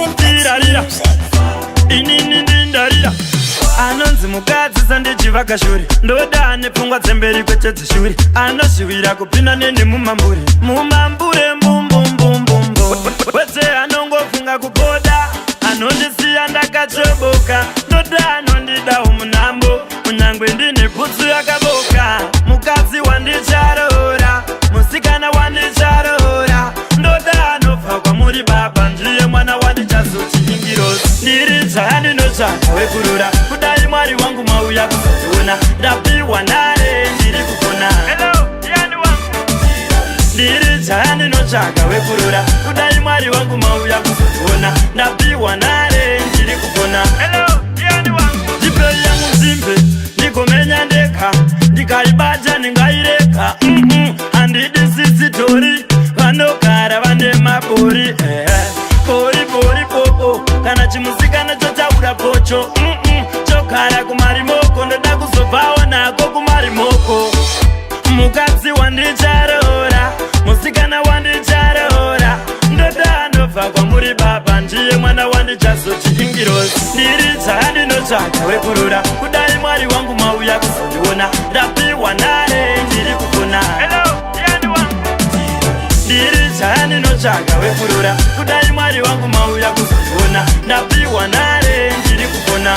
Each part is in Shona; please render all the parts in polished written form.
Tirarira. Inini ndindarira. Anonzi mukadzi sandichivaka shure, ndoda nepfungwa dzemberi kwete dzeshure, anoshuvira kupinda neni mumambure, mumambure, mbumbumbumbumbum, wete anongofunga kupoda, anondisiya ndakachoboka. Ndoda anondida umunambo, kunyangwe ndine bhutsu yakaboka. Mukadzi wandicharoora, musikana wandicharoora, ndoda anobva kwamuri baba, ndiye mwana wandichazochiingirozi. Ndiri zvandinotsvaka wekurura, kudai Mwari wangu mauya kuzondiona, ndapiwa nare, ndiri kugona. Ndiri zvandinotsvaka wekurura, kudai Mwari wangu mauya kuzondiona, ndapiwa nare, ndiri kugona. Ndipei yangu nzimbe ndigomenya ndega, ndikaibata ndingaireka. Handidi sisitori vanogara vane mabori, bori bori bobo. Kana chimusikana chotaura pocho, chogara kumarimoko, ndoda kuzobvawo nako kumarimoko. Mukadzi wandicharoora, musikana wandicharoora, ndoda anobva kwamuri baba, ndiye mwana wandichazochiingirozi. Ndiri zvandinotsvaka wekurura, kudai Mwari wangu mauya kuzondiona, ndapiwa nare, ndiri kugona. Ndiri zvandinotsvaka wekurura, kudai Mwari wangu mauya kuzondiona, ndapiwa nare, ndiri kugona.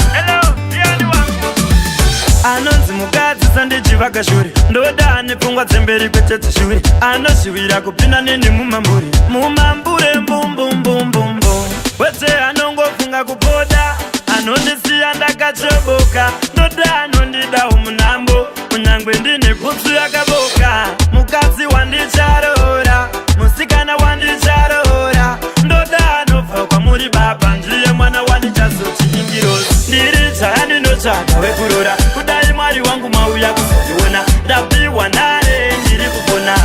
Anonzi mukadzi sandichivaka shure, ndoda nepfungwa dzemberi kwete dzeshure, anoshuvira kupinda neni mumambure, mumambure, mbumbumbumbumbum, wete anongofunga kupoda, anondisiya ndakachoboka. Ndoda anondida umunambo, kunyangwe ndine bhutsu yakaboka. Mukadzi wandicharoora, musikana wandicharoora, ndoda anobva kwamuri baba, ndiye mwana wandichazochiingirozi. Ndiri zvandinotsvaka wekurura, kudai Mwari wangu mauya kuzondiona, ndapiwa nare, ndiri kugona.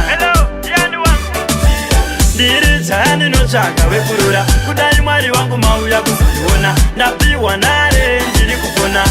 Ndiri zvandinotsvaka wekurura, kudai Mwari wangu mauya kuzondiona, ndapiwa nare, ndiri kugona.